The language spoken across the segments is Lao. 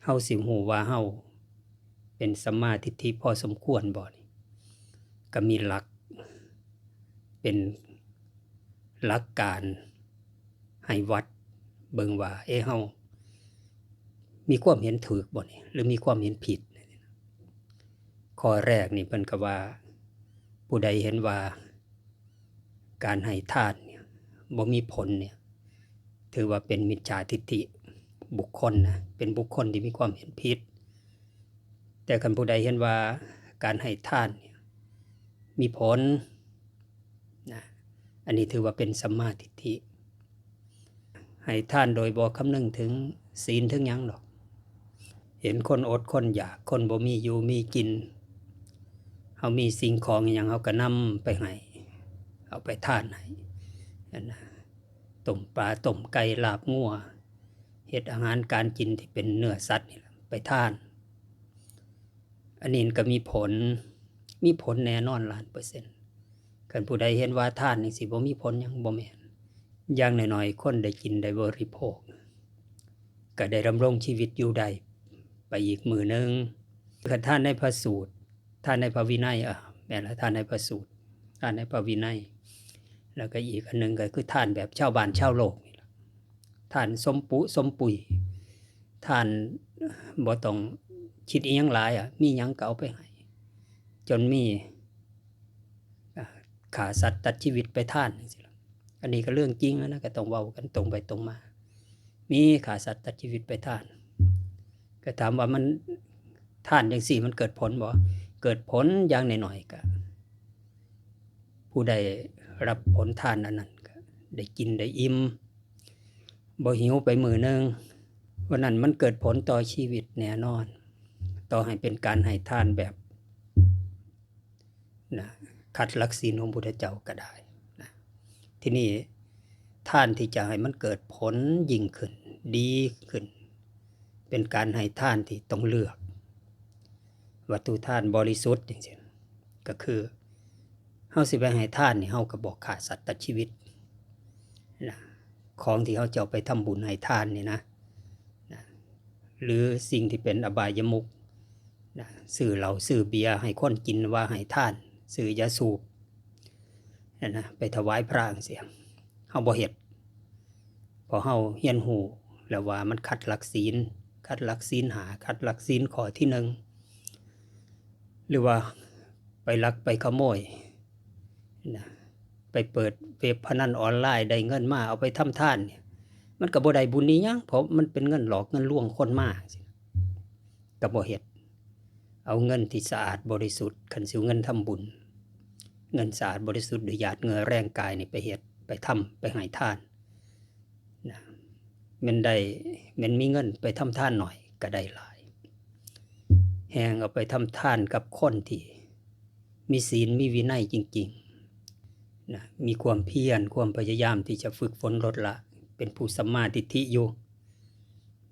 ເຮົາຊິຮູ້ວ່າເຮົາເປັນສຳມາທິດຖິພໍສົມຄວນບໍ່ນີ້? ກໍມີຫຼັກ ເປັນຫຼັກການໃຫ້ວັດເບິ່ງວ່າ ເອ ເຮົາມີຄວາມເຫັນຖືກບໍ່ນີ້ ຫຼືມີຄວາມເຫັນຜິດ? ຂໍ້ແລກນີ້ເພິ່ນກໍວ່າ ຜູ້ໃດເຫັນວ່າ ການໃຫ້ທານເນຍບໍ່ມີຜົນເນຍ ຖືວ່າເປັນມິດຈາທິດຖິບຸກຄົນນະ ເປັນບຸກຄົນທີ່ມີຄວາມເຫັນຜິດ. ແຕ່ຄັນຜູ້ໃດເຫັນວ່າການໃຫ້ທານເນຍມີຜົນນະ ອັນນີ້ຖືວ່າເປັນສຳມາທິດຖິ. ໃຫ້ທານໂດຍບໍ່ຄຳນຶງເຖິງສິນເຖິງຫຍັງດອກ. ເຫັນຄົນອົດຄົນຢາກ ຄົນບໍ່ມີຢູ່ມີກິນ ເຮົາມີສິ່ງຂອງອີ່ຫຍັງເຮົາກໍນຳໄປໃຫ້ ເອົາໄປທານໃຫ້ ຫັ້ນນະ ຕົ້ມປາ ຕົ້ມໄກ່ ລາບງົວ ເຮັດອາຫານການກິນທີ່ເປັນເນື້ອສັດນີ້ລະໄປທານ. ອັນນີ້ມັນກໍມີຜົນ ມີຜົນແນ່ນອນລ້ານເປີເຊັນ. ຄັນຜູ້ໃດເຫັນວ່າທານຈັ່ງຊີ້ບໍ່ມີຜົນຫຍັງ ບໍ່ແມ່ນ. ຢ່າງໜ້ອຍໆ ຄົນໄດ້ກິນໄດ້ບໍລິໂພກ ກໍໄດ້ດຳລົງຊີວິດຢູ່ໄດ້ໄປອີກມື້ໜຶ່ງ. ຄັນທານໃນພະສູດ ທານໃນພະວິໄນ ເອີ ແມ່ນລະ ທານໃນພະສູດ ທານໃນພະວິໄນ ແລ້ວກໍອີກອັນໜຶ່ງກໍຄືທານແບບຊາວບ້ານຊາວໂລກນີ້ລະ ທານສົມປຸສົມປຸຍ ທ່ານບໍ່ຕ້ອງຄິດອີ່ຫຍັງຫຼາຍອະ ມີຫຍັງກໍເອົາໄປໃຫ້ ຈົນມີ ອາ ຂ້າສັດຕັດຊີວິດໄປທານຈັ່ງຊີ້ລະ. ອັນນີ້ກໍເລື່ອງຈິງນະ ກໍຕ້ອງເວົ້າກັນຕົງໄປຕົງມາ ມີຂ້າສັດຕັດຊີວິດໄປທານ. ກໍຖາມວ່າມັນ ທານຈັ່ງຊີ້ມັນເກີດຜົນບໍ່? ເກີດຜົນຢ່າງໜ້ອຍໆ ກໍ ຜູ້ໃດຮັບຜົນທານອັນນັ້ນກໍໄດ້ກິນໄດ້ອີ່ມ ບໍ່ຫິວໄປມື້ໜຶ່ງ. ເພາະນັ້ນມັນເກີດຜົນຕໍ່ຊີວິດແນ່ນອນ ຕໍ່ໃຫ້ເປັນການໃຫ້ທານແບບ ນະ ຂັດຫຼັກສິນຂອງພຸດທະເຈົ້າກໍໄດ້ນະ. ທີນີ້ທານທີ່ຈະໃຫ້ມັນເກີດຜົນຍິ່ງຂຶ້ນ ດີຂຶ້ນ ເປັນການໃຫ້ທານທີ່ຕ້ອງເລືອກ ວັດຖຸທານບໍລິສຸດຈັ່ງຊີ້ ກໍຄື ເຮົາຊິໄປໃຫ້ທານນີ້ ເຮົາກໍບໍ່ຂ້າສັດຕັດຊີວິດນະ ຂອງທີ່ເຮົາຈະເອົາໄປທຳບຸນໃຫ້ທານນີ້ນະ ນະ ຫຼື ສິ່ງທີ່ເປັນອະບາຍະມຸກນະ ຊື້ເຫຼົ້າຊື້ເບຍໃຫ້ຄົນກິນວ່າໃຫ້ທານ ຊື້ຢາສູບນັ້ນນະ ໄປຖວາຍພະຈັ່ງຊີ້ ເຮົາບໍ່ເຮັດ. ເພາະເຮົາຮຽນຮູ້ແລ້ວວ່າມັນຂັດຫຼັກສິນ ຂັດຫຼັກສິນຫ້າ ຂັດຫຼັກສິນຂໍ້ທີໜຶ່ງ ຫຼືວ່າໄປລັກໄປຂະໂມຍນະ ໄປເປີດເວັບພະນັນອອນລາຍ ໄດ້ເງິນມາເອົາໄປທຳທານນີ້ ມັນກໍບໍ່ໄດ້ບຸນອີ່ຫຍັງ ເພາະມັນເປັນເງິນຫຼອກເງິນລວງຄົນມາ ກໍບໍ່ເຮັດ. ເອົາເງິນທີ່ສະອາດບໍລິສຸດ ຄັນຊິເອົາເງິນທຳບຸນ ເງິນສະອາດບໍລິສຸດດ້ວຍຫຍາດເຫຍື້ອແຮງກາຍນີ້ໄປເຮັດ ໄປທຳ ໄປໃຫ້ທານນະ ແມ່ນໄດ້ ແມ່ນມີເງິນໄປທຳທານໜ້ອຍກໍໄດ້ຫຼາຍ ແຮ່ງເອົາໄປທຳທານກັບຄົນທີ່ມີສິນມີວິໄນຈິງໆນະ ມີຄວາມພຽນ ຄວາມພະຍາຍາມທີ່ຈະຝຶກຝົນລົດລະ ເປັນຜູ້ສຳມາທິດຖິຢູ່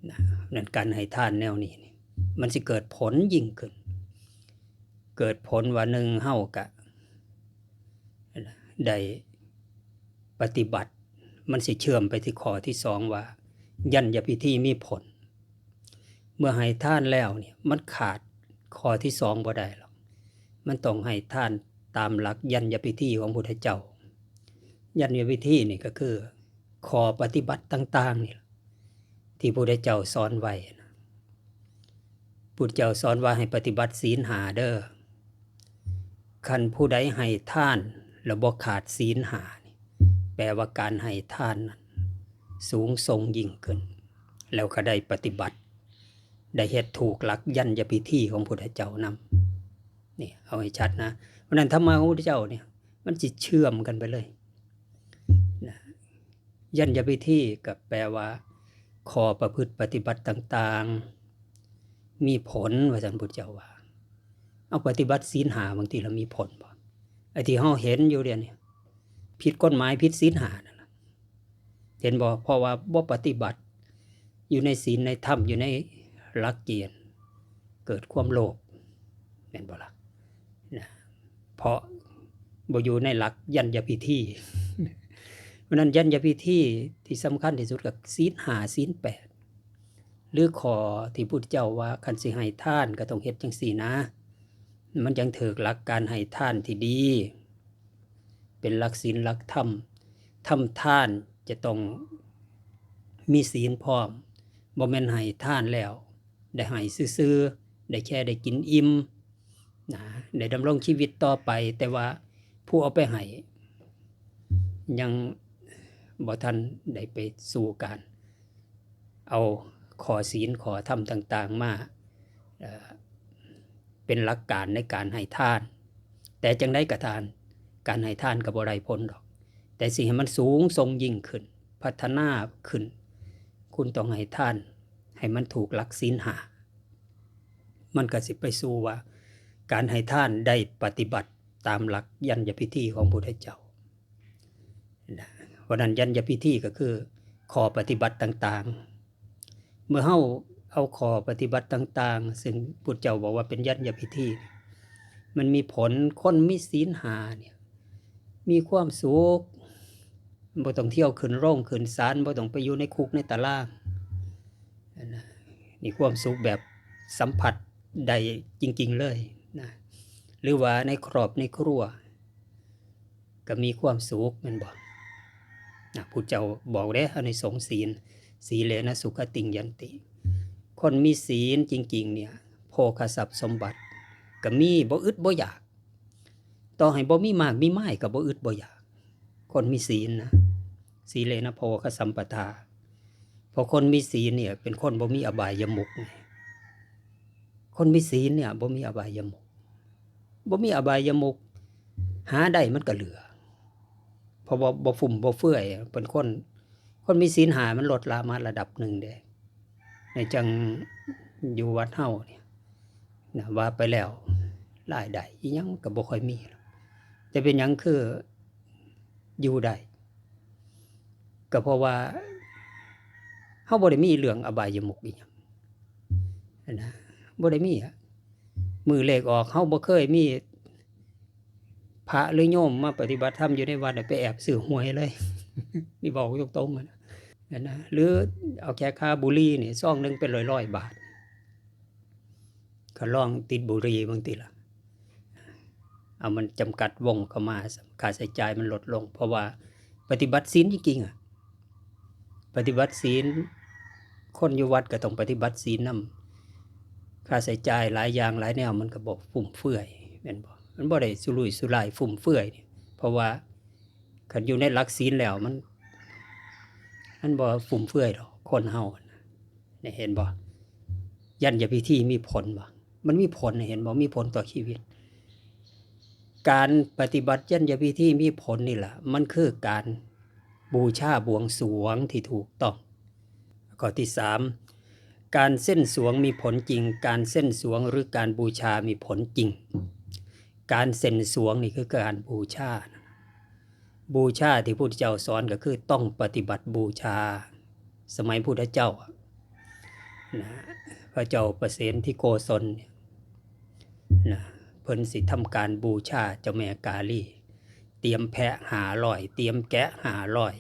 ນະ ນັ້ນການໃຫ້ທານແນວນີ້ນີ້ ມັນຊິເກີດຜົນຍິ່ງຂຶ້ນ ເກີດຜົນວ່າ ໜຶ່ງ ເຮົາກະໄດ້ປະຕິບັດ ມັນຊິເຊື່ອມໄປທີ່ຂໍ້ທີສອງວ່າ ຍັນຍະພິທີມີຜົນ. ເມື່ອໃຫ້ທານແລ້ວນີ້ ມັນຂາດຂໍ້ທີສອງບໍ່ໄດ້ຫຼອກ ມັນຕ້ອງໃຫ້ທານຕາມຫຼັກຍັນຍະພິທີຂອງພຸດທະເຈົ້າ. ຍັນຍະພິທີນີ້ກໍຄື ຂໍ້ປະຕິບັດຕ່າງໆນີ້ລະ ທີ່ພຸດທະເຈົ້າສອນໄວ້ນະ. ພຸດທະເຈົ້າສອນວ່າໃຫ້ປະຕິບັດສິນຫ້າເດີ. ຄັນຜູ້ໃດໃຫ້ທານແລ້ວບໍ່ຂາດສິນຫ້ານີ້ ແປວ່າການໃຫ້ທານນັ້ນສູງສົ່ງຍິ່ງຂຶ້ນ ແລ້ວກໍໄດ້ປະຕິບັດ ໄດ້ເຮັດຖືກຫຼັກຍັນຍະພິທີຂອງພຸດທະເຈົ້ານຳ. ນີ້ເອົາໃຫ້ຊັດນະ. ເພາະນັ້ນທຳມະຂອງພຸດທະເຈົ້ານີ້ ມັນຊິເຊື່ອມກັນໄປເລີຍນະ. ຍັນຍະພິທີກໍແປວ່າ ຂໍ້ປະພຶດປະຕິບັດຕ່າງໆ ມີຜົນ ວ່າຊັ້ນ ພຸດທະເຈົ້າວ່າ. ເອົາ ປະຕິບັດສິນຫ້າບາງທີລະມີຜົນບໍ່? ໄອ້ທີ່ເຮົາເຫັນຢູ່ດຽວນີ້ ຜິດກົດໝາຍ ຜິດສິນຫ້ານັ້ນລະ. ເຫັນບໍ່? ເພາະວ່າບໍ່ປະຕິບັດຢູ່ໃນສິນໃນທຳ ຢູ່ໃນຫຼັກເກນ ເກີດຄວາມໂລບ ແມ່ນບໍ່ລະ? ນະ ເພາະບໍ່ຢູ່ໃນຫຼັກຍັນຍະພິທີ. ເພາະນັ້ນ ຍັນຍະພິທີທີ່ສຳຄັນທີ່ສຸດກໍສິນຫ້າ ສິນແປດ ຫຼືຂໍ້ທີ່ພຸດທະເຈົ້າວ່າ ຄັນຊິໃຫ້ທານກໍຕ້ອງເຮັດຈັ່ງຊີ້ນະ, ມັນຈັ່ງຖືກຫຼັກການໃຫ້ທານທີ່ດີ, ເປັນຫຼັກສິນຫຼັກທຳ. ທຳທານຈະຕ້ອງມີສິນພ້ອມ, ບໍ່ແມ່ນໃຫ້ທານແລ້ວໄດ້ໃຫ້ຊື່ໆ, ໄດ້ແຄ່ໄດ້ກິນອີ່ມນະ, ໄດ້ດຳລົງຊີວິດຕໍ່ໄປ, ແຕ່ວ່າຜູ້ເອົາໄປໃຫ້ຍັງບໍ່ທັນໄດ້ໄປສູ່ການ ເອົາຂໍ້ສິນຂໍ້ທຳຕ່າງໆມາ ເອີ ເປັນຫຼັກການໃນການໃຫ້ທານ. ແຕ່ຈັ່ງໃດກໍຕາມ, ການໃຫ້ທານກໍບໍ່ໄດ້ຜົນດອກ, ແຕ່ຊິໃຫ້ມັນສູງສົ່ງຍິ່ງຂຶ້ນ, ພັດທະນາຂຶ້ນ, ຄຸນຕ້ອງໃຫ້ທານໃຫ້ມັນຖືກຫຼັກສິນຫ້າ. ມັນກໍຊິໄປສູ່ວ່າ ການໃຫ້ທານໄດ້ປະຕິບັດຕາມຫຼັກຍັນຍະພິທີຂອງພຸດທະເຈົ້າ. ນະ ເພາະນັ້ນ ຍັນຍະພິທີກໍຄືຂໍ້ປະຕິບັດຕ່າງໆ. ເມື່ອເຮົາເອົາຂໍ້ປະຕິບັດຕ່າງໆ ເຊິ່ງພຸດທະເຈົ້າບອກວ່າເປັນຍັນຍະພິທີ ມັນມີຜົນ. ຄົນມີສິນຫ້ານີ້ມີຄວາມສຸກ, ບໍ່ຕ້ອງທ່ຽວຂຶ້ນໂຮງຂຶ້ນສານ, ບໍ່ຕ້ອງໄປຢູ່ໃນຄຸກໃນຕາລາງ. ອັນນະ ມີຄວາມສຸກແບບສຳຜັດໄດ້ຈິງໆເລີຍນະ, ຫຼືວ່າໃນຄອບໃນຄົວ ກໍມີຄວາມສຸກ ແມ່ນບໍ່? ນະ ພຸດທະເຈົ້າບອກເດ້ ອານິສົງສີນ, ສີເລນະສຸຂະຕິງຍັນຕິ. ຄົນມີສີນຈິງໆເນີ້ຍ ໂພຄະຊັບສົມບັດກໍມີ ບໍ່ອຶດບໍ່ຢາກ, ຕໍ່ໃຫ້ບໍ່ມີມາກມີມາຍກໍບໍ່ອຶດບໍ່ຢາກ. ຄົນມີສີນນະ, ສີເລນະໂພຄະສຳປະທາ. ເພາະຄົນມີສີນນີ້ເປັນຄົນບໍ່ມີອະບາຍຍະມຸກ. ຄົນມີສີນນີ້ບໍ່ມີອະບາຍຍະມຸກ, ບໍ່ມີອະບາຍຍະມຸກ, ຫາໄດ້ມັນກໍເຫຼືອ, ເພາະວ່າບໍ່ຟຸມບໍ່ເຟືອຍ. ເປັນຄົນ, ຄົນມີສີນຫ້າມັນລົດລະມາລະດັບໜຶ່ງເດ້. ໃນຈັ່ງຢູ່ວັດເຮົານີ້ນະ ວ່າໄປແລ້ວລາຍໄດ້ອີ່ຫຍັງກໍບໍ່ຄ່ອຍມີ, ແຕ່ເປັນຫຍັງຄືຢູ່ໄດ້? ກໍເພາະວ່າເຮົາບໍ່ໄດ້ມີເລື່ອງອະບາຍຍະມຸກອີ່ຫຍັງນະ, ບໍ່ໄດ້ມີ. ມື້ເລກອອກ ເຮົາບໍ່ເຄີຍມີ ພະຫຼືໂຍມມາປະຕິບັດທຳຢູ່ໃນວັດ ໄປແອບຊື້ຫວຍເລີຍ, ນີ້ເວົ້າຕົງໆນະ, ນະ. ຫຼືເອົາແຄ່ຄ່າບຸຫຼີ່ນີ້ ຊອງໜຶ່ງເປັນຮ້ອຍໆບາດ, ກໍລອງຕິດບຸຫຼີ່ເບິ່ງຕິລະ. ເອົາ ມັນຈຳກັດວົງເຂົ້າມາ, ຄ່າໃຊ້ຈ່າຍມັນລົດລົງ ເພາະວ່າປະຕິບັດສິນຈິງໆອະ. ປະຕິບັດສິນ, ຄົນຢູ່ວັດກໍຕ້ອງປະຕິບັດສິນນຳ. ຄ່າໃຊ້ຈ່າຍຫຼາຍຢ່າງຫຼາຍແນວ ມັນກໍບໍ່ຟຸມເຟືອຍ ແມ່ນບໍ່? ມັນບໍ່ໄດ້ສຸລຸຍສຸລາຍຟຸມເຟືອຍ, ເພາະວ່າຄັນຢູ່ໃນຫຼັກສິນແລ້ວ ມັນ, ມັນບໍ່ຟຸມເຟືອຍດອກ ຄົນເຮົານະ. ນີ້ເຫັນບໍ່? ຍັນຍະພິທີມີຜົນບໍ່? ມັນມີຜົນ, ເຫັນບໍ່? ມີຜົນຕໍ່ຊີວິດ. ການປະຕິບັດຍັນຍະພິທີມີຜົນນີ້ລະ ມັນຄືການບູຊາບວງສວງທີ່ຖືກຕ້ອງ. ຂໍ້ທີສາມ ການເສັ້ນສວງມີຜົນຈິງ, ການເສັ້ນສວງ ຫຼື ການບູຊາມີຜົນຈິງ. ການເສັ້ນສວງນີ້ຄືການບູຊາ. ບູຊາທີ່ພຸດທະເຈົ້າສອນກໍຄືຕ້ອງປະຕິບັດບູຊາ. ສະໄໝພຸດທະເຈົ້ານະ ພະເຈົ້າປະເສນທິໂກສົນນະ ເພິ່ນຊິທຳການບູຊາເຈົ້າແມ່ກາລີ, ຕຽມແພະຫ້າຮ້ອຍ, ຕຽມແກະຫ້າຮ້ອຍ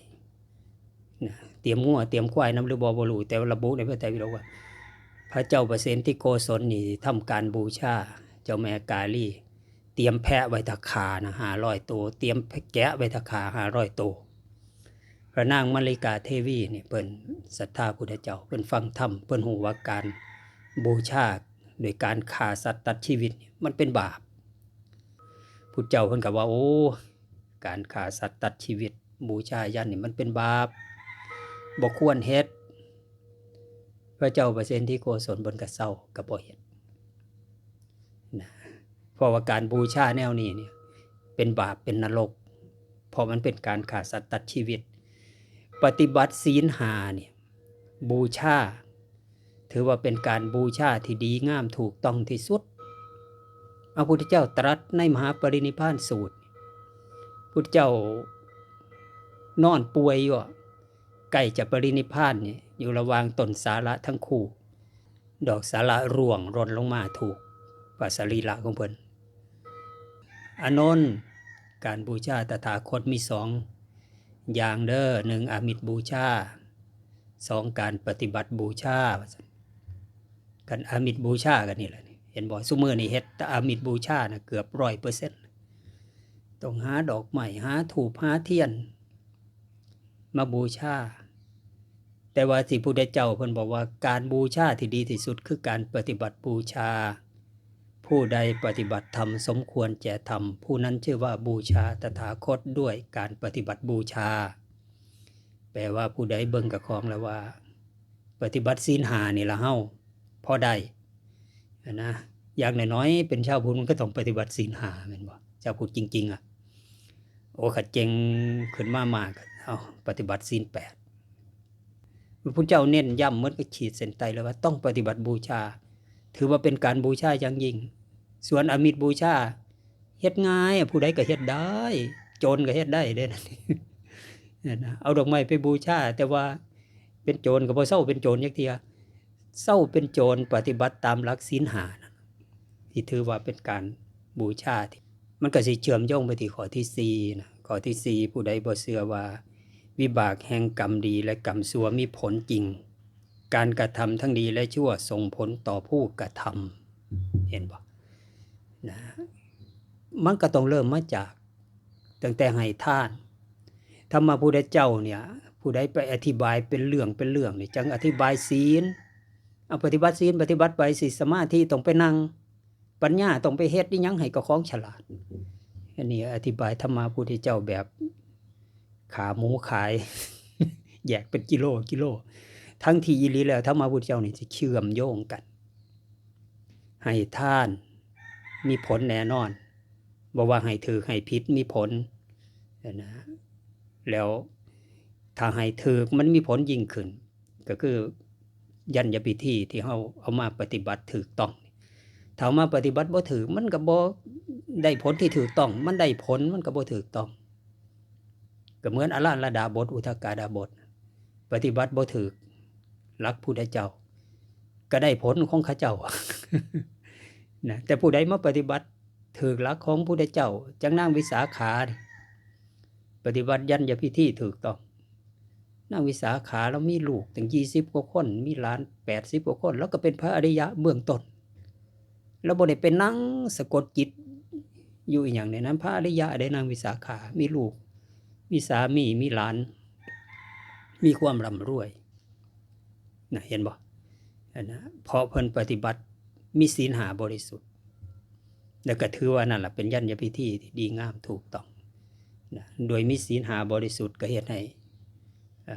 ນະ, ຕຽມງົວຕຽມຄວາຍນຳຫຼືບໍ່ ບໍ່ຮູ້, ແຕ່ວ່າລະບຸໃນພະໄຕປິດົກວ່າ ພະເຈົ້າປະເສນທິໂກສົນນີ້ທຳການບູຊາເຈົ້າແມ່ກາລີ. ຕຽມແພະໄວ້ຖ້າຂ້ານະຫ້າຮ້ອຍໂຕ, ຕຽມແກະໄວ້ຖ້າຂ້າຫ້າຮ້ອຍໂຕ. ພະນາງມະລິກາເທວີນີ້ ເພິ່ນສັດທາພຸດທະເຈົ້າ, ເພິ່ນຟັງທຳ, ເພິ່ນຮູ້ວ່າການບູຊາໂດຍການຂ້າສັດຕັດຊີວິດນີ້ ມັນເປັນບາບ. ພຸດທະເຈົ້າເພິ່ນກໍວ່າ ໂອ້ ການຂ້າສັດຕັດຊີວິດ ບູຊາຍັນນີ້ ມັນເປັນບາບ, ບໍ່ຄວນເຮັດ. ພະເຈົ້າປະເສນທິໂກສົນເພິ່ນກໍເຊົາ, ກໍບໍ່ເຮັດນະ. ເພາະວ່າການບູຊາແນວນີ້ນີ້ ເປັນບາບ, ເປັນນະລົກ, ເພາະມັນເປັນການຂ້າສັດຕັດຊີວິດ. ປະຕິບັດສິນຫ້ານີ້ ບູຊາ ຖືວ່າເປັນການບູຊາທີ່ດີງາມ, ຖືກຕ້ອງທີ່ສຸດ. ພະພຸດທະເຈົ້າຕະລັດໃນມະຫາປະລິນິບພານສູດ, ພຸດທະເຈົ້ານອນປ່ວຍຢູ່, ໃກ້ຈະປະລິນິບພານນີ້, ຢູ່ລະຫວ່າງຕົ້ນສາລະທັງຄູ່, ດອກສາລະຮ່ວງຫຼົ່ນລົງມາຖືກພະສະລີລະຂອງເພິ່ນ. ອານົນ, ການບູຊາຕະຖາຄົດມີສອງຢ່າງເດີ, ໜຶ່ງອາມິດບູຊາ, ສອງການປະຕິບັດບູຊາ, ວ່າຊັ້ນ. ກັນອາມິດບູຊາກັນນີ້ແຫຼະ ເຫັນບໍ່? ຊຸມື້ນີ້ເຮັດອາມິດບູຊານະເກືອບຮ້ອຍເປີເຊັນ ຕ້ອງຫາດອກໄມ້ ຫາທູບ ຫາທຽນມາບູຊາ. ແຕ່ວ່າທີ່ພຸດທະເຈົ້າເພິ່ນບອກວ່າ ການບູຊາທີ່ດີທີ່ສຸດຄືການປະຕິບັດບູຊາ. ຜູ້ໃດປະຕິບັດທຳສົມຄວນແກ່ທຳ ຜູ້ນັ້ນຊື່ວ່າບູຊາຕະຖາຄົດດ້ວຍການປະຕິບັດບູຊາ. ແປວ່າຜູ້ໃດເບິ່ງກະຂອງແລ້ວວ່າ ປະຕິບັດສິນຫ້ານີ້ລະເຮົາພໍໄດ້ຫັ້ນນະ. ຢ່າງໜ້ອຍໆເປັນຊາວພຸດມັນກໍຕ້ອງປະຕິບັດສິນຫ້າແມ່ນບໍ່? ຊາວພຸດຈິງໆອະ. ໂອ້ ຄັນເກັ່ງຂຶ້ນມາມາກ ເອົາ ປະຕິບັດສິນແປດ. ພະພຸດທະເຈົ້າເນັ້ນຢ້ຳໝົດ ກໍຂີດເສັ້ນໃຕ້ເລີຍວ່າຕ້ອງປະຕິບັດບູຊາ ຖືວ່າເປັນການບູຊາຢ່າງຍິ່ງ. ສ່ວນອາມິດບູຊາ ເຮັດງ່າຍ ຜູ້ໃດກໍເຮັດໄດ້ ໂຈນກໍເຮັດໄດ້ເດ້ ນັ້ນນະ. ເອົາດອກໄມ້ໄປບູຊາ ແຕ່ວ່າເປັນໂຈນກໍບໍ່ເຊົາເປັນໂຈນຈັກເທື່ອ. ເຊົາເປັນໂຈນ ປະຕິບັດຕາມຫຼັກສິນຫ້ານັ້ນ ທີ່ຖືວ່າເປັນການບູຊາ. ທີ່ ມັນກໍຊິເຊື່ອມໂຍງໄປທີ່ຂໍ້ທີສີ່ນະ. ຂໍ້ທີສີ່ ຜູ້ໃດບໍ່ເຊື່ອວ່າວິບາກແຫ່ງກຳດີ ແລະ ກຳຊົ່ວມີຜົນຈິງ, ການກະທຳທັງດີ ແລະ ຊົ່ວ ສົ່ງຜົນຕໍ່ຜູ້ກະທຳ. ເຫັນບໍ່? ນະ ມັນກໍຕ້ອງເລີ່ມມາຈາກຕັ້ງແຕ່ໃຫ້ທານ. ທຳມະພຸດທະເຈົ້າເນຍ ຜູ້ໃດໄປອະທິບາຍເປັນເລື່ອງເປັນເລື່ອງນີ້ ຈັ່ງອະທິບາຍສິນ. ເອົາ ປະຕິບັດສິນ ປະຕິບັດໄປ ສິສະມາທິຕ້ອງໄປນັ່ງ, ປັນຍາຕ້ອງໄປເຮັດອີ່ຫຍັງໃຫ້ເຈົ້າຂອງສະຫຼາດ. ອັນນີ້ອະທິບາຍທຳມະພຸດທະເຈົ້າແບບຂາໝູຂາຍ ແຍກເປັນກິໂລກິໂລ ທັງທີ່ອີ່ຫຼີແລ້ວທຳມະພຸດທະເຈົ້ານີ້ຊິເຊື່ອມໂຍງກັນ. ໃຫ້ທານມີຜົນແນ່ນອນ, ບໍ່ວ່າໃຫ້ຖືກໃຫ້ຜິດມີຜົນນະ. ແລ້ວຖ້າໃຫ້ຖືກມັນມີຜົນຍິ່ງຂຶ້ນ ກໍຄື ຍັນຍະພິທີທີ່ເຮົາເອົາມາປະຕິບັດຖືກຕ້ອງ. ຖ້າເອົາມາປະຕິບັດບໍ່ຖືກ ມັນກໍບໍ່ໄດ້ຜົນທີ່ຖືກຕ້ອງ, ມັນໄດ້ຜົນມັນກໍບໍ່ຖືກຕ້ອງ. ກໍເໝືອນອະລານລະດາບົດ ອຸທະກາດາບົດ ປະຕິບັດບໍ່ຖືກຫຼັກພຸດທະເຈົ້າ ກໍໄດ້ຜົນຂອງເຂົາເຈົ້ານະ. ແຕ່ຜູ້ໃດມາປະຕິບັດຖືກຫຼັກຂອງພຸດທະເຈົ້າ ຈັ່ງນາງວິສາຂານີ້ ປະຕິບັດຍັນຍະພິທີຖືກຕ້ອງ. ນາງວິສາຂາລາວມີລູກຕັ້ງຊາວກວ່າຄົນ ມີຫຼານແປດສິບກວ່າຄົນ ລາວກໍເປັນພະອະລິຍະເບື້ອງຕົ້ນ. ລາວບໍ່ໄດ້ໄປນັ່ງສະກົດຈິດຢູ່ອີ່ຫຍັງໃນນັ້ນ. ພະອະລິຍະເດ້ ນາງວິສາຂາ ມີລູກ ມີສາມີ ມີຫຼານ ມີຄວາມລ່ຳລວຍນະ. ເຫັນບໍ່? ອັນນະ ເພາະເພິ່ນປະຕິບັດມີສິນຫ້າບໍລິສຸດ ແລ້ວກໍຖືວ່ານັ້ນລະເປັນຍັນຍະພິທີທີ່ດີງາມຖືກຕ້ອງນະ. ໂດຍມີສິນຫ້າບໍລິສຸດກໍເຮັດໃຫ້ ເອີ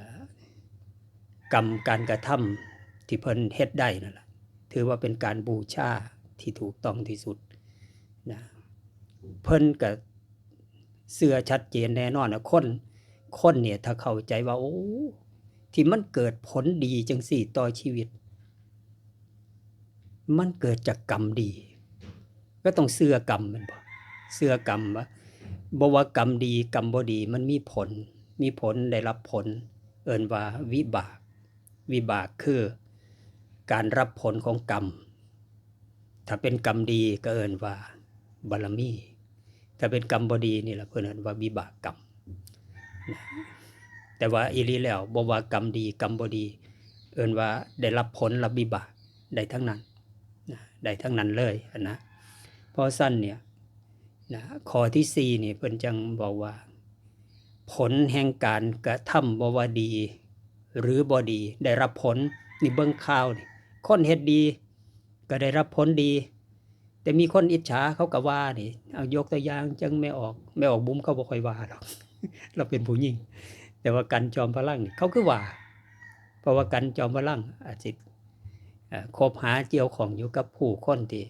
ກຳການກະທຳທີ່ເພິ່ນເຮັດໄດ້ນັ້ນລະ ຖືວ່າເປັນການບູຊາທີ່ຖືກຕ້ອງທີ່ສຸດນະ. ເພິ່ນກໍເຊື່ອຊັດເຈນແນ່ນອນນະ. ຄົນ ຄົນນີ້ຖ້າເຂົ້າໃຈວ່າ ໂອ້ ທີ່ມັນເກີດຜົນດີຈັ່ງຊີ້ຕໍ່ຊີວິດ ມັນເກີດຈາກກຳດີ ກໍຕ້ອງເຊື່ອກຳແມ່ນບໍ່? ເຊື່ອກຳວ່າ ບໍ່ວ່າກຳດີກຳບໍ່ດີ ມັນມີຜົນ ມີຜົນ ໄດ້ຮັບຜົນ ເອີ້ນວ່າວິບາກ. ວິບາກຄືການຮັບຜົນຂອງກຳ. ຖ້າເປັນກຳດີກໍເອີ້ນວ່າບາລະມີ. ຖ້າເປັນກຳບໍ່ດີນີ້ລະເພິ່ນເອີ້ນວ່າວິບາກກຳນະ. ແຕ່ວ່າອີ່ຫຼີແລ້ວ ບໍ່ວ່າກຳດີກຳບໍ່ດີ ເອີ້ນວ່າໄດ້ຮັບຜົນຮັບວິບາກ ໄດ້ທັງນັ້ນນະ ໄດ້ທັງນັ້ນເລີຍຫັ້ນນະ. ເພາະຊັ້ນເນຍນະ ຂໍ້ທີສີ່ນີ້ເພິ່ນຈັ່ງບອກວ່າ ຜົນແຫ່ງການກະທຳບໍ່ວ່າດີ ຫຼື ບໍ່ດີ ໄດ້ຮັບຜົນ. ນີ້ເບິ່ງຂ່າວນີ້ ຄົນເຮັດດີກໍໄດ້ຮັບຜົນດີ ແຕ່ມີຄົນອິດສາເຂົາກໍວ່ານີ້. ເອົາ ຍົກຕົວຢ່າງ ຈັ່ງແມ່ອອກ ແມ່ອອກບຸ້ມເຂົາບໍ່ຄ່ອຍວ່າດອກ ລາວເປັນຜູ້ຍິງ. ແຕ່ວ່າກັນ ຈອມພະລັງ ເຂົາຄືວ່າ ເພາະວ່າກັນ ຈອມພະລັງ ອາດຊິ ເອີ ຄົບຫາກ່ຽວຂ້ອງຢູ່ກັບຜູ້ຄົນທີ່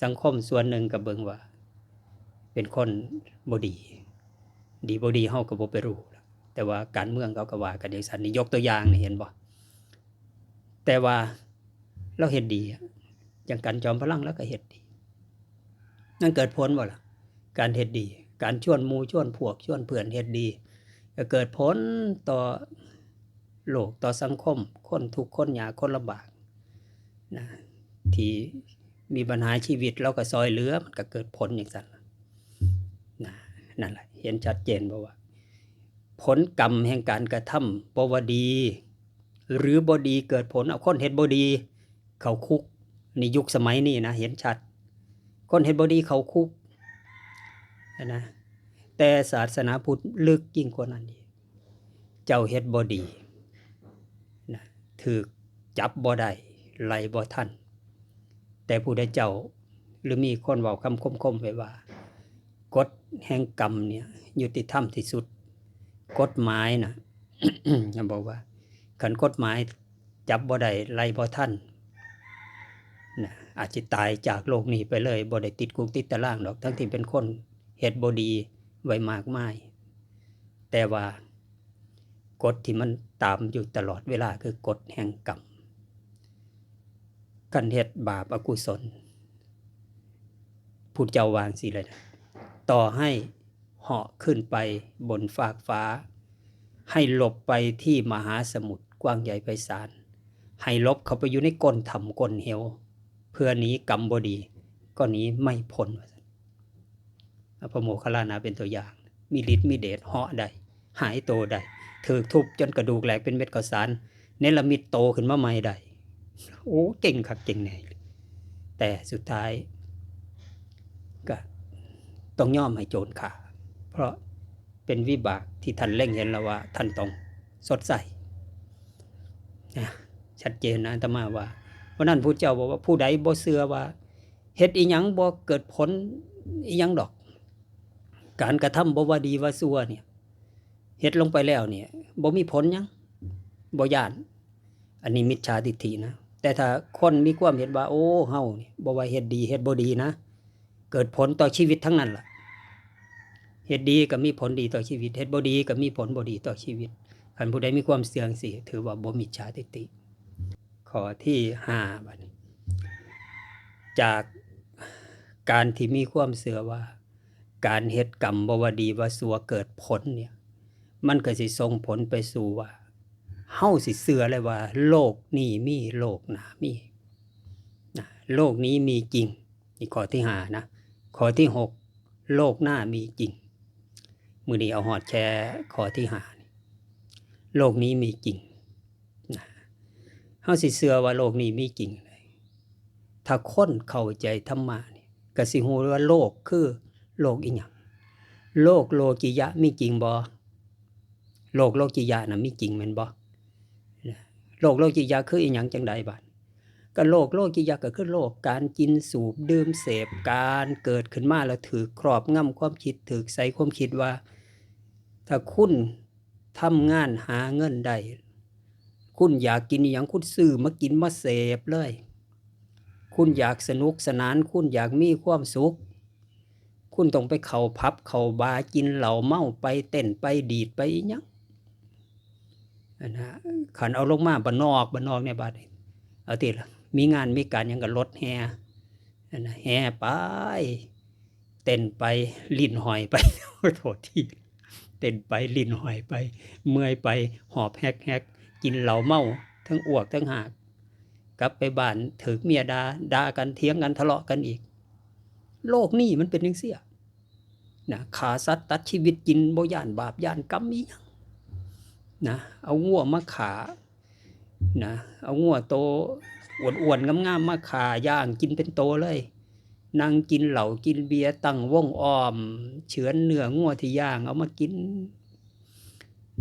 ສັງຄົມສ່ວນໜຶ່ງກໍເບິ່ງວ່າເປັນຄົນບໍ່ດີ. ດີບໍ່ດີເຮົາກໍບໍ່ໄປຮູ້ ແຕ່ວ່າການເມືອງເຂົາກໍວ່າກັນຈັ່ງຊັ້ນ. ນີ້ຍົກຕົວຢ່າງນີ້ ເຫັນບໍ່? ແຕ່ວ່າລາວເຮັດດີ ຈັ່ງກັນ ຈອມພະລັງ ລາວກໍເຮັດດີ. ນັ້ນເກີດຜົນບໍ່ລະ? ການເຮັດດີ ການຊວນໝູ່ຊວນພວກ ຊວນເພື່ອນເຮັດດີ ກໍເກີດຜົນຕໍ່ໂລກ ຕໍ່ສັງຄົມ. ຄົນທຸກຄົນຍາກ ຄົນລຳບາກນະ ທີ່ມີບັນຫາຊີວິດ ລາວກໍຊ່ອຍເຫຼືອ ມັນກໍເກີດຜົນຈັ່ງຊັ້ນນະ. ນັ້ນລະ ເຫັນຊັດເຈນບໍ່ວ່າ ຜົນກຳແຫ່ງການກະທຳ ບໍ່ວ່າດີ ຫຼື ບໍ່ດີເກີດຜົນ. ເອົາ ຄົນເຮັດບໍ່ດີເຂົ້າຄຸກ ນີ້ ຍຸກສະໄໝນີ້ນະ ເຫັນຊັດ ຄົນເຮັດບໍ່ດີເຂົ້າຄຸກນະ. ແຕ່ສາສະໜາພຸດເລິກຍິ່ງກວ່ານັ້ນອີກ. ເຈົ້າເຮັດບໍ່ດີນະ ຖືກຈັບບໍ່ໄດ້ ໄລ່ບໍ່ທັນ. ແຕ່ຜູ້ໃດເຈົ້າ ຫຼື ມີຄົນເວົ້າຄຳຄົມໆໄວ້ວ່າ ກົດແຫ່ງກຳເນີ້ຍຍຸຕິທຳທີ່ສຸດ. ກົດໝາຍນະ ເຂົາບອກວ່າ ຄັນກົດໝາຍຈັບບໍ່ໄດ້ ໄລ່ບໍ່ທັນນະ ອາດຊິຕາຍຈາກໂລກນີ້ໄປເລີຍ ບໍ່ໄດ້ຕິດຄຸກຕິດຕາລາງດອກ ທັງທີ່ເປັນຄົນເຮັດບໍ່ດີໄວ້ມາກມາຍ. ແຕ່ວ່າກົດທີ່ມັນຕາມຢູ່ຕະຫຼອດເວລາ ຄືກົດແຫ່ງກຳ. ຄັນເຮັດບາບອະກຸສົນ ພຸດທະເຈົ້າວ່າຈັ່ງຊີ້ເລີຍນະ ຕໍ່ໃຫ້ເຫາະຂຶ້ນໄປບົນຟາກຟ້າ ໃຫ້ຫຼົບໄປທີ່ມະຫາສະໝຸດກວ້າງໃຫຍ່ໄພສານ ໃຫ້ຫຼົບເຂົ້າໄປຢູ່ໃນກົ້ນຖ້ຳກົ້ນເຫວ ເພື່ອໜີກຳບໍ່ດີ ກໍໜີໄມ່ພົ້ນ ວ່າຊັ້ນ. ອາ ພະໂມກຄັນລານະເປັນຕົວຢ່າງ ມີລິດມີເດດ ເຫາະໄດ້ ຫາຍໂຕໄດ້ ຖືກທຸບຈົນກະດູກແຫຼກເປັນເມັດເຂົ້າສານ ເນລະມິດໂຕຂຶ້ນມາໃໝ່ໄດ້. ໂອ້ ເກັ່ງຄັກເກັ່ງແນ່. ແຕ່ສຸດທ້າຍກະຕ້ອງຍອມໃຫ້ໂຈນຂ້າ ເພາະເປັນວິບາກທີ່ທ່ານເລັງເຫັນແລ້ວວ່າທ່ານຕ້ອງຊົດໃຊ້ນະ. ຊັດເຈນນະ ອາດຕະມາວ່າ. ເພາະນັ້ນ ພຸດທະເຈົ້າບອກວ່າ ຜູ້ໃດບໍ່ເຊື່ອວ່າ ເຮັດອີ່ຫຍັງບໍ່ເກີດຜົນອີ່ຫຍັງດອກ. ການກະທຳບໍ່ວ່າດີວ່າຊົ່ວນີ້ ເຮັດລົງໄປແລ້ວນີ້ ບໍ່ມີຜົນຫຍັງ ບໍ່ຢ້ານ. ອັນນີ້ມິດສາທິດຖິນະ. ແຕ່ຖ້າຄົນມີຄວາມເຫັນວ່າ ໂອ້ ເຮົານີ້ ບໍ່ວ່າເຮັດດີເຮັດບໍ່ດີນະ ເກີດຜົນຕໍ່ຊີວິດທັງນັ້ນລະ. ເຮັດດີກໍມີຜົນດີຕໍ່ຊີວິດ ເຮັດບໍ່ດີກໍມີຜົນບໍ່ດີຕໍ່ຊີວິດ. ຄັນຜູ້ໃດມີຄວາມເຊື່ອຈັ່ງຊີ້ ຖືວ່າບໍ່ມິດສາທິດຖິ. ຂໍ້ທີຫ້າ ບາດນີ້ ຈາກການທີ່ມີຄວາມເຊື່ອວ່າ ການເຮັດກຳບໍ່ວ່າດີວ່າຊົ່ວເກີດຜົນເນີ້ຍ ມັນກໍຊິສົ່ງຜົນໄປສູ່ວ່າ ເຮົາຊິເຊື່ອເລີຍວ່າໂລກນີ້ມີ ໂລກໜ້າມີນະ ໂລກນີ້ມີຈິງ. ນີ້ຂໍ້ທີຫ້ານະ. ຂໍ້ທີຫົກ ໂລກໜ້າມີຈິງ. ມື້ນີ້ເອົາຮອດແຄ່ຂໍ້ທີຫ້ານີ້ ໂລກນີ້ມີຈິງນະ. ເຮົາຊິເຊື່ອວ່າໂລກນີ້ມີຈິງ ຖ້າຄົນເຂົ້າໃຈທຳມະນີ້ ກໍຊິຮູ້ວ່າໂລກຄືໂລກອີ່ຫຍັງ. ໂລກໂລກິຍະມີຈິງບໍ່? ໂລກໂລກິຍະນະມີຈິງແມ່ນບໍ່? ໂລກໂລກິຍະຄືອີ່ຫຍັງຈັ່ງໃດບາດ? ກໍໂລກໂລກິຍະກໍຄືໂລກການກິນສູບດື່ມເສບ ການເກີດຂຶ້ນມາແລ້ວຖືກຄອບງຳຄວາມຄິດ ຖືກໃສ່ຄວາມຄິດວ່າ ຖ້າຄຸນທຳງານຫາເງິນໄດ້ ຄຸນຢາກກິນອີ່ຫຍັງ ຄຸນຊື້ມາກິນມາເສບເລີຍ. ຄຸນຢາກສະໜຸກສະໜານ ຄຸນຢາກມີຄວາມສຸກ ຄຸນຕ້ອງໄປເຂົ້າຜັບເຂົ້າບາ ກິນເຫຼົ້າເມົາໄປ ເຕັ້ນໄປ ດີດໄປອີ່ຫຍັງຫັ້ນນະ. ຄັນເອົາລົງມາບ້ານນອກ ບ້ານນອກນີ້ບາດນີ້ ເອົາຕິລະ ມີງານມີການຫຍັງກໍລົດແຫ່ຫັ້ນນະ ແຫ່ໄປ ເຕັ້ນໄປ ຫຼິ້ນຫອຍໄປ ໂທດທີ ເຕັ້ນໄປຫຼິ້ນຫອຍໄປ ເມື່ອຍໄປ ຫອບແຮກໆ ກິນເຫຼົ້າເມົາ ທັງອວກທັງຫາກ ກັບໄປບ້ານຖືກເມຍດ່າ ດ່າກັນ ຖຽງກັນ ທະເລາະກັນອີກ. ໂລກນີ້ມັນເປັນຈັ່ງຊີ້ນະ ຂ້າສັດຕັດຊີວິດກິນ ບໍ່ຢ້ານບາບຢ້ານກຳອີ່ຫຍັງນະ. ເອົາງົວມາຂ້ານະ ເອົາງົວໂຕອ້ວນໆງາມໆມາຂ້າ ຍ່າງກິນເປັນໂຕເລີຍ. ນັ່ງກິນເຫຼົ້າກິນເບຍ ຕັ້ງວົງອ້ອມ ເຊືອນເນື້ອງົວທີ່ຍ່າງເອົາມາກິນ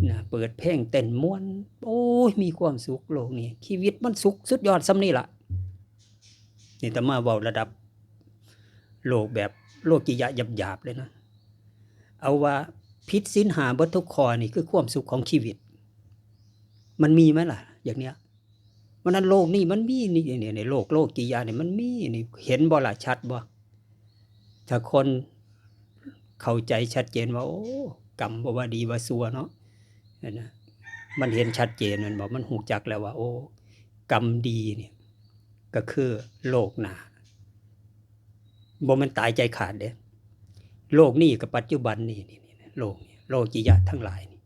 ນະ ເປີດເພງເຕັ້ນມ່ວນ. ໂອ້ຍ ມີຄວາມສຸກໂລກນີ້ ຊີວິດມັນສຸກສຸດຍອດສ່ຳນີ້ລະ. ນີ້ອາດຕະມາເວົ້າລະດັບໂລກແບບໂລກິຍະຫຍາບໆເລີຍນະ. ເອົາວ່າຜິດສິນຫ້າເບິດທຸກຂໍ້ນີ້ຄືຄວາມສຸກຂອງຊີວິດ ມັນມີໄໝລະ ຢ່າງເນີ້ຍ? ເພາະນັ້ນໂລກນີ້ມັນມີນີ້ ນີ້ ນີ້ ໂລກໂລກິຍະນີ້ມັນມີນີ້ ເຫັນບໍ່ລະ ຊັດບໍ່? ຖ້າຄົນເຂົ້າໃຈຊັດເຈນວ່າ ໂອ້ ກຳບໍ່ວ່າດີວ່າຊົ່ວເນາະ ຫັ້ນນະ ມັນເຫັນຊັດເຈນແມ່ນບໍ່? ມັນຮູ້ຈັກແລ້ວວ່າ ໂອ້ ກຳດີນີ້ກໍຄືໂລກໜ້າ ບໍ່ແມ່ນຕາຍໃຈຂາດເດ້. ໂລກນີ້ກັບປັດຈຸບັນນີ້ ນີ້ ນີ້ ໂລກນີ້ ໂລກິຍະທັງຫຼາຍນີ້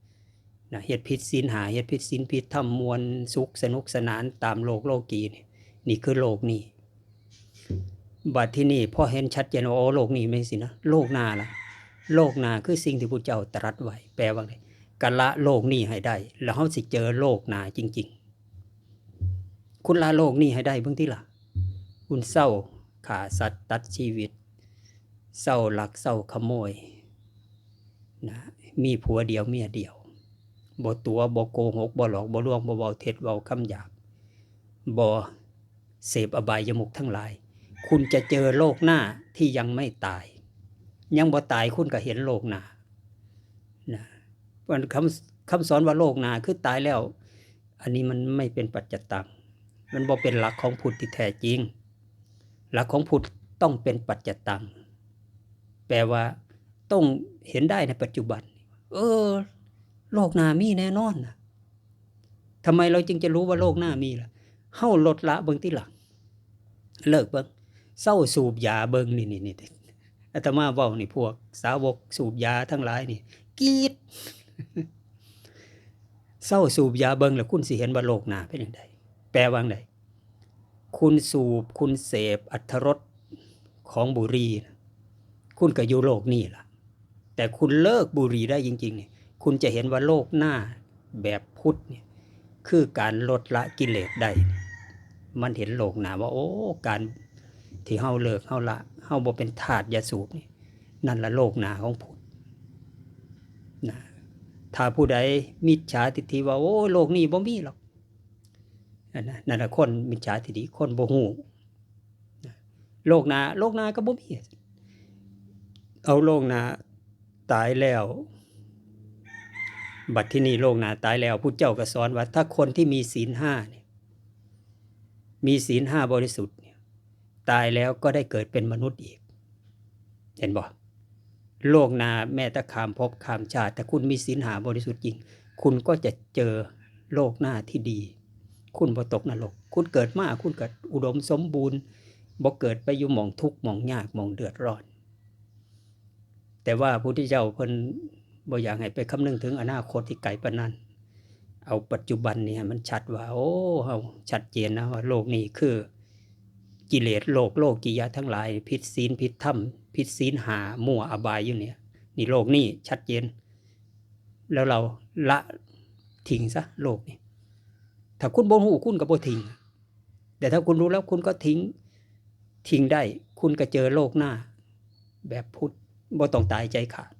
ນະ ເຮັດຜິດສິນຫ້າ ເຮັດຜິດສິນຜິດທຳ ມ່ວນສຸກສະໜຸກສະໜານຕາມໂລກໂລກີນີ້ ນີ້ຄືໂລກນີ້. ບັດທີນີ້ພໍເຫັນຊັດເຈນວ່າ ໂອ້ ໂລກນີ້ແມ່ນຊີ້ນະ ໂລກໜ້າລະ? ໂລກໜ້າຄືສິ່ງທີ່ພຸດທະເຈົ້າຕະລັດໄວ້ ແປວ່າໃດ? ກະລະໂລກນີ້ໃຫ້ໄດ້ ແລ້ວເຮົາຊິເຈີໂລກໜ້າຈິງໆ. ຄຸນລະໂລກນີ້ໃຫ້ໄດ້ເບິ່ງຕິລະ. ຄຸນເຊົາຂ້າສັດຕັດຊີວິດ, ເຊົາລັກເຊົາຂະໂມຍນະ, ມີຜົວດຽວເມຍດຽວ, ບໍ່ຕົວະ ບໍ່ໂກຫົກ ບໍ່ຫຼອກ ບໍ່ລວງ ບໍ່ເວົ້າເທັດ ເວົ້າຄຳຫຍາບ, ບໍ່ເສບອະບາຍະມຸກທັງຫຼາຍ, ຄຸນຈະເຈີໂລກໜ້າທີ່ຍັງໄມ່ຕາຍ. ຍັງບໍ່ຕາຍ ຄຸນກໍເຫັນໂລກໜ້ານະ. ເພາະນັ້ນຄຳ ຄຳສອນວ່າໂລກໜ້າຄືຕາຍແລ້ວ, ອັນນີ້ມັນໄມ່ເປັນປັດຈະຕັງ, ມັນບໍ່ເປັນຫຼັກຂອງພຸດທີ່ແທ້ຈິງ. ຫຼັກຂອງພຸດຕ້ອງເປັນປັດຈະຕັງ, ແປວ່າຕ້ອງເຫັນໄດ້ໃນປັດຈຸບັນ. ເອີ ໂລກໜ້າມີແນ່ນອນນະ. ທຳໄມເຮົາຈຶ່ງຈະຮູ້ວ່າໂລກໜ້າມີລະ? ເຮົາລົດລະເບິ່ງຕິລະ, ເລີກເບິ່ງ, ເຊົາສູບຢາເບິ່ງ. ນີ້ ນີ້ ນີ້ ອາດຕະມາເວົ້ານີ້ ພວກສາວົກສູບຢາທັງຫຼາຍນີ້ກຣີດ. ເຊົາສູບຢາເບິ່ງ ແລ້ວຄຸນຊິເຫັນວ່າໂລກໜ້າເປັນຈັ່ງໃດ. ແປວ່າຈັ່ງໃດ? ຄຸນສູບ, ຄຸນເສບອັດຖະລົດຂອງບຸຫຼີ່ນະ, ຄຸນກໍຢູ່ໂລກນີ້ລະ. ແຕ່ຄຸນເລີກບຸຫຼີ່ໄດ້ຈິງໆນີ້, ຄຸນຈະເຫັນວ່າໂລກໜ້າແບບພຸດນີ້ ຄືການລົດລະກິເລດໄດ້. ມັນເຫັນໂລກໜ້າວ່າ ໂອ້ ການທີ່ເຮົາເລີກ, ເຮົາລະ, ເຮົາບໍ່ເປັນທາດຢາສູບນີ້, ນັ້ນລະໂລກໜ້າຂອງພຸດນະ. ຖ້າຜູ້ໃດມິດສາທິດຖິວ່າ ໂອ້ຍ ໂລກນີ້ບໍ່ມີຫຼອກ, ອັນນັ້ນ ນັ້ນລະຄົນມິດສາທິດຖິ, ຄົນບໍ່ຮູ້. ໂລກໜ້າ, ໂລກໜ້າກໍບໍ່ມີ. ເອົາ ໂລກໜ້າຕາຍແລ້ວ, ບັດທີນີ້ໂລກໜ້າຕາຍແລ້ວ, ພຸດທະເຈົ້າກໍສອນວ່າ ຖ້າຄົນທີ່ມີສິນຫ້ານີ້, ມີສິນຫ້າບໍລິສຸດນີ້, ຕາຍແລ້ວກໍໄດ້ເກີດເປັນມະນຸດອີກ. ເຫັນບໍ່? ໂລກໜ້າແມ້ແຕ່ຂ້າມພົບຂ້າມຊາດ, ຖ້າຄຸນມີສິນຫ້າບໍລິສຸດຈິງ, ຄຸນກໍຈະເຈີໂລກໜ້າທີ່ດີ. ຄຸນບໍ່ຕົກນະລົກ. ຄຸນເກີດມາ, ຄຸນກໍອຸດົມສົມບູນ, ບໍ່ເກີດໄປຢູ່ໝ່ອງທຸກ, ໝ່ອງຍາກ, ໝ່ອງເດືອດຮ້ອນ. ແຕ່ວ່າພະພຸດທະເຈົ້າເພິ່ນບໍ່ຢາກໃຫ້ໄປຄຳນຶງເຖິງອະນາຄົດທີ່ໄກປານນັ້ນ. ເອົາປັດຈຸບັນນີ້ໃຫ້ມັນຊັດວ່າ, ໂອ້ ເຮົາຊັດເຈນນະວ່າໂລກນີ້ຄື ກິເລດໂລກໂລກີຍະທັງຫຼາຍ, ຜິດສິນຜິດທຳ, ຜິດສິນຫ້າ, ມົ້ວອະບາຍຢູ່ນີ້. ນີ້ໂລກນີ້ຊັດເຈນ. ແລ້ວເຮົາລະຖິ້ມຊະໂລກນີ້. ຖ້າຄຸນບໍ່ຮູ້, ຄຸນກໍບໍ່ຖິ້ມ. ແຕ່ຖ້າຄຸນຮູ້ແລ້ວ, ຄຸນກໍຖິ້ມ, ຖິ້ມໄດ້, ຄຸນກໍເຈີໂລກໜ້າແບບພຸດ, ບໍ່ຕ້ອງຕາຍໃຈຂາດ.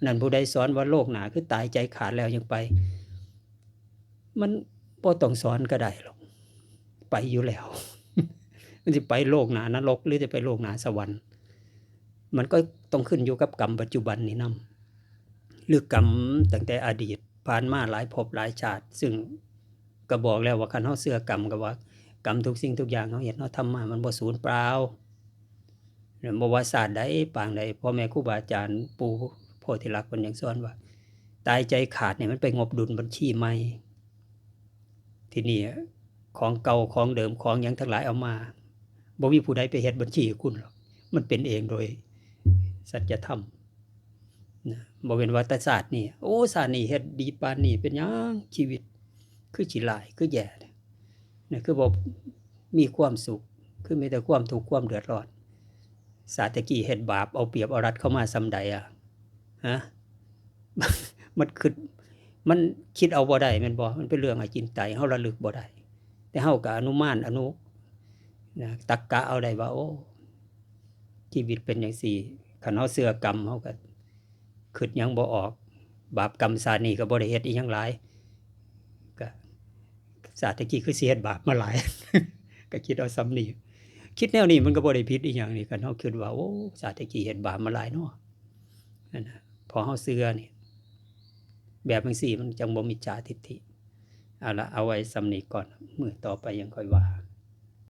ນັ້ນ ຜູ້ໃດສອນວ່າໂລກໜ້າຄືຕາຍໃຈຂາດແລ້ວຍັງໄປ, ມັນບໍ່ຕ້ອງສອນກໍໄດ້ຫຼອກ, ໄປຢູ່ແລ້ວ. ມັນຊິໄປໂລກໜ້ານະລົກ ຫຼື ຈະໄປໂລກໜ້າສະຫວັນ, ມັນກໍຕ້ອງຂຶ້ນຢູ່ກັບກຳປັດຈຸບັນນີ້ນຳ ຫຼື ກຳຕັ້ງແຕ່ອະດີດຜ່ານມາຫຼາຍພົບຫຼາຍຊາດ. ຊຶ່ງກໍບອກແລ້ວວ່າ ຄັນເຮົາເຊື່ອກຳ, ກໍວ່າກຳທຸກສິ່ງທຸກຢ່າງເຮົາເຮັດ, ເຮົາທຳມາ ມັນບໍ່ສູນເປົ່າ. ບໍ່ວ່າຊາດໃດປາງໃດ, ພໍ່ແມ່ຄູບາອາຈານ ປູ່ໂພທິລັກເພິ່ນຍັງສອນວ່າ ຕາຍໃຈຂາດນີ້ ມັນໄປງົບດຸນບັນຊີໃໝ່. ທີນີ້ຂອງເກົ່າ, ຂອງເດີມ, ຂອງຫຍັງທັງຫຼາຍເອົາມາ, ບໍ່ມີຜູ້ໃດໄປເຮັດບັນຊີໃຫ້ຄຸນຫຼອກ, ມັນເປັນເອງໂດຍສັດຈະທຳນະ. ບໍ່ແມ່ນວ່າແຕ່ຊາດນີ້, ໂອ້ ຊາດນີ້ເຮັດດີປານນີ້, ເປັນຫຍັງຊີວິດຄືຊິຫຼາຍ, ຄືແຍ່ແທ້? ນະ ຄືບໍ່ມີຄວາມສຸກ, ຄືມີແຕ່ຄວາມທຸກຄວາມເດືອດຮ້ອນ. ຊາດແຕ່ກີ້ເຮັດບາບເອົາປຽບເອົາລັດເຂົ້າມາສ່ຳໃດອະ? ຮະ? ມັນຄິດ, ມັນຄິດເອົາບໍ່ໄດ້ແມ່ນບໍ່? ມັນເປັນເລື່ອງອະຈິນໄຕ, ເຮົາລະລຶກບໍ່ໄດ້. ແຕ່ເຮົາກໍອະນຸມານ, ອະນຸ, ນະ, ຕັກກະເອົາໄດ້ວ່າ ໂອ້ ຊີວິດເປັນຈັ່ງຊີ້. ຄັນເຮົາເຊື່ອກຳ, ເຮົາກໍ ຄິດຫຍັງບໍ່ອອກ, ບາບກຳຊາດນີ້ກໍບໍ່ໄດ້ເຮັດອີ່ຫຍັງຫຼາຍ, ກະຊາດແຕ່ກີ້ຄືຊິເຮັດບາບມາຫຼາຍ, ກະຄິດເອົາສ່ຳນີ້. ຄິດແນວນີ້ມັນກໍບໍ່ໄດ້ຜິດອີ່ຫຍັງນີ້, ຄັນເຮົາຄິດວ່າ ໂອ້ ຊາດແຕ່ກີ້ເຮັດບາບມາຫຼາຍເນາະ, ນັ້ນນະ, ພໍເຮົາເຊື່ອນີ້, ແບບຈັ່ງຊີ້ມັນຈັ່ງບໍ່ມິດສາທິດຖິ. ເອົາລະ, ເອົາໄວ້ສ່ຳນີ້ກ່ອນ, ມື້ຕໍ່ໄປຍັງຄ່ອຍວ່າ.